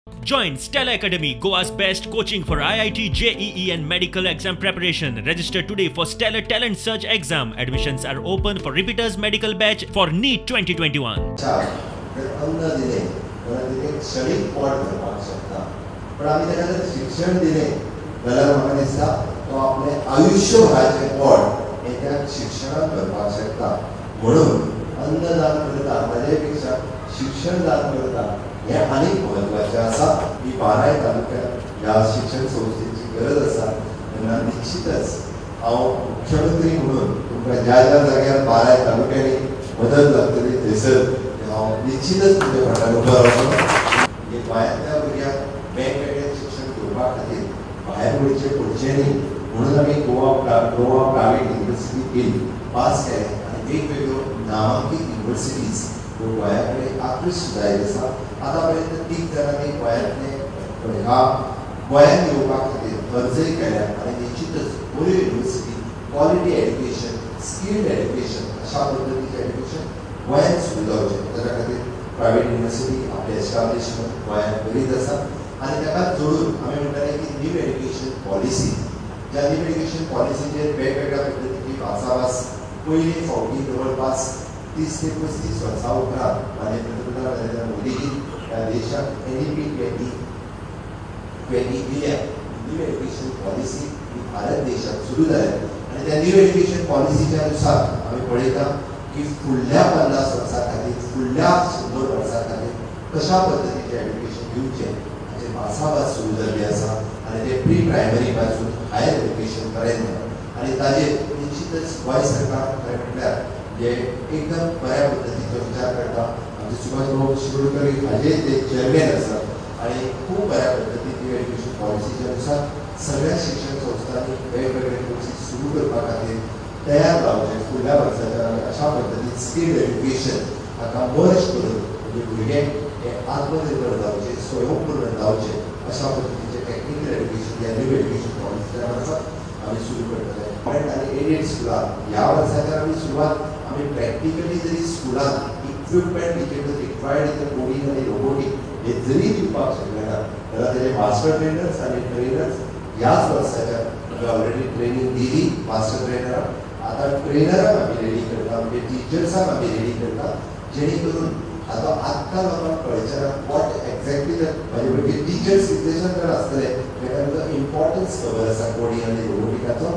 Join Stella Academy, Goa's best coaching for IIT, JEE and medical exam preparation. Register today for Stellar Talent Search exam. Admissions are open for repeaters medical batch for NEET 2021. अन्न दिलें जाल्यार तिणें क्षणीक पोट भरपाक शकता, पण आमी ताका जर शिक्षण दिलें जाल्यार म्हाका दिसता तो आपलें आयुश्यभराचें पोट हें त्या शिक्षणान भरपाक शकता. म्हणून अन्नदान करता ताजे पेक्षा शिक्षण दान करता हें आनीक म्हत्वाचें आसा. ही बाराय तालुक्यात ह्या शिक्षण संस्थेची गरज आसा. तेन्ना निश्चितच हांव मुख्यमंत्री म्हणून तुमकां ज्या ज्या जाग्यार बाराय तालुक्यांनी मदत लागतली थंयसर हांव निश्चितच तुमच्या फाटल्यान उबो रावतलो. म्हणजे गोंयांतल्या भुरग्यांक वेगवेगळें शिक्षण घेवपा खातीर भायर वयचें पडचें न्ही म्हणून आमी Goa private university bill pass केलें आनी वेगवेगळ्यो नामांकीत युनिव्हर्सिटीज ह्यो गोंया कडेन आकृश्ट जायत आसा. आतां पर्यंत 3 जाणांनी गोंयांतले ह्या गोंयांत येवपा खातीर अर्जय केल्या आनी निश्चितच बऱ्यो university, quality education, skilled education अशा पद्दतीचें एड्युकेशन गोंयांत सुरू जावचें ताच्या खातीर प्रायव्हेट युनिव्हर्सिटी आपलें एस्टाब्लिशमेंट गोंयांत करीत आसा. आनी ताका जोडून आमी म्हणटाले की न्यू एड्युकेशन पॉलिसी, ज्या न्यू एड्युकेशन पॉलिसीचेर वेगवेगळ्या पद्दतीची भासाभास पयले फावटी जवळपास 30 ते 35 वर्सां उपरांत माननीय पंतप्रधान नरेंद्र मोदीजी ह्या देशाक NEP 2020 दिल्या. न्यू एड्युकेशन पॉलिसी ही भारत देशात सुरू जाल्या आनी त्या न्यू एड्युकेशन पॉलिसीच्या नुसार आमी पळयता की फुडल्या 50 वर्सां खातीर, फुडल्या 100 वर्सां खातीर कशा पद्दतीचें एड्युकेशन दिवचें हाचेर भासाभास सुरू जाल्ली आसा आनी ते प्री प्रायमरी पासून हायर एड्युकेशन पर्यंत. आनी ताजेर निश्चितच गोंय सरकार खरें म्हटल्यार जे एकदम बऱ्या पद्दतीचो विचार करता. आमचे सुभाष बाबू शिरोडकर हाजे ते चेअरमॅन आसात आनी खूब बऱ्या पद्दतीन न्यू एड्युकेशन पॉलिसीच्या नुसार सगळ्या शिक्षण संस्थांनी वेगवेगळे कोर्सीस सुरू करपा खातीर तयार जावचें. फुडल्या वर्साच्या अशा पद्दतीन स्किल्ड एड्युकेशन हाका मर्ज करून म्हणजे भुरगे हे आत्मनिर्भर जावचे, स्वयंपूर्ण जावचे अशा पद्दतीचें टॅक्निकल एड्युकेशन ह्या न्यू एड्युकेशन पॉलिसीच्या मार्फत आमी सुरू करतले. आनी एडेड स्कुलान ह्या वर्साच्यान आमी सुरवात आमी प्रॅक्टिकली जरी स्कुलान equipment which is required in the coding आनी रोबोटीक हे जरी दिवपाक शकले ना जाल्यार तेजे मास्टर ट्रेनर्स आनी ट्रेनर्स ह्याच वर्साच्या आमी ऑलरेडी ट्रेनींग दिली मास्टर ट्रेनराक. आतां ट्रेनराक आमी रेडी करता, म्हणजे टिचर्सांक आमी रेडी करता, जेणे करून आतां आत्तां लोकांक कळचें ना what exactly the म्हाजे भुरगे टिचर्स कितलेशे जाण आसतले ताका इम्पॉर्टन्स खबर आसा कोडींग आनी रोबोटिकाचो.